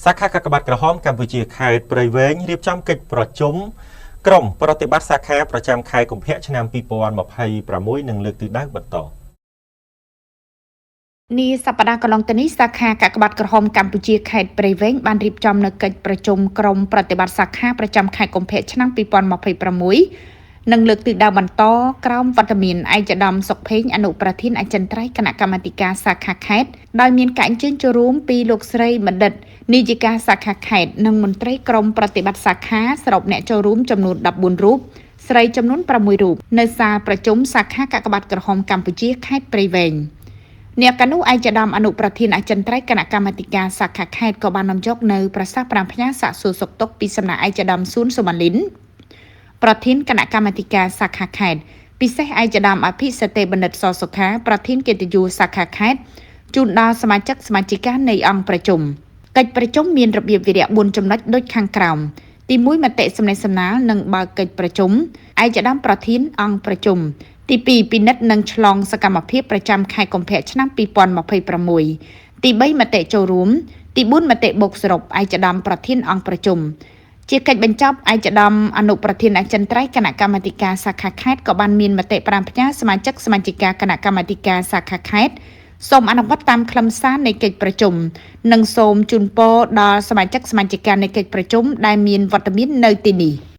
សាខាកាកបាទក្រហមកម្ពុជាខេត្តព្រៃវែងរៀបចំកិច្ចប្រជុំក្រុមប្រតិបត្តិសាខាប្រចាំខែកុម្ភៈឆ្នាំ2026និងលើកទិសដៅបន្ត នាសប្តាហ៍កន្លងទៅនេះសាខាកាកបាទក្រហមកម្ពុជាខេត្តព្រៃវែងបានរៀបចំនូវកិច្ចប្រជុំក្រុមប្រតិបត្តិសាខាប្រចាំខែកុម្ភៈឆ្នាំ2026និងលើកទិសដៅបន្តក្រោមវត្តមានឯកឧត្តមសុកភេងអនុប្រធានអចិន្ត្រៃយ៍គណៈកម្មាធិការសាខាខេត្តដោយមានការអញ្ជើញចូលរួមពីលោកស្រីបណ្ឌិតនាយិកាសាខាខេត្តនិងមន្ត្រីក្រុមប្រតិបត្តិសាខាសរុបអ្នកចូលរួមចំនួន14រូបស្រីចំនួន6រូបនៅសាលប្រជុំសាខាកាកបាទក្រហមកម្ពុជាខេត្តព្រៃវែង។ អ្នកកនុឯកឧត្តមអនុប្រធានអចិន្ត្រៃយ៍គណៈកម្មាធិការសាខាខេត្តក៏បាននាំយកនៅប្រសាសន៍ប្រាំផ្ញើសាកសួរសុខទុក្ខពីសំណាក់ឯកឧត្តមសួនសុម៉ាលីនប្រធានគណៈកម្មាធិការសាខាខេត្តពិសេសឯកឧត្តមអភិសតិបណ្ឌិតសសុខាប្រធានកិត្តិយសសាខាខេត្តជូនដល់សមាជិកសមាជិកានៃអង្គប្រជុំកិច្ចប្រជុំមានរបៀបវិរៈ4ចំណុចដូចខាងក្រោមទី1មតិសំណេះសំណាលនិងបើកកិច្ចប្រជុំឯកឧត្តមប្រធានអង្គប្រជុំទី2ពិនិត្យនិងឆ្លងសកម្មភាពប្រចាំខែកុម្ភៈឆ្នាំ2026ទី3មតិចូលរួមទី4មតិបូកសរុបឯកឧត្តមប្រធានអង្គប្រជុំជាកិច្ចបញ្ចប់ឯកឧត្តមអនុប្រធានអចិន្ត្រៃយ៍គណៈកម្មាធិការសាខាខេត្តក៏បានមានមតិប្រាំផ្ញើសមាជិកសមាជិកាគណៈកម្មាធិការសាខាខេត្តសូមអនុវត្តតាមខ្លឹមសារនៃកិច្ចប្រជុំនិងសូមជូនពរដល់សមាជិកសមាជិកានៃកិច្ចប្រជុំដែលមានវត្តមាននៅទីនេះ។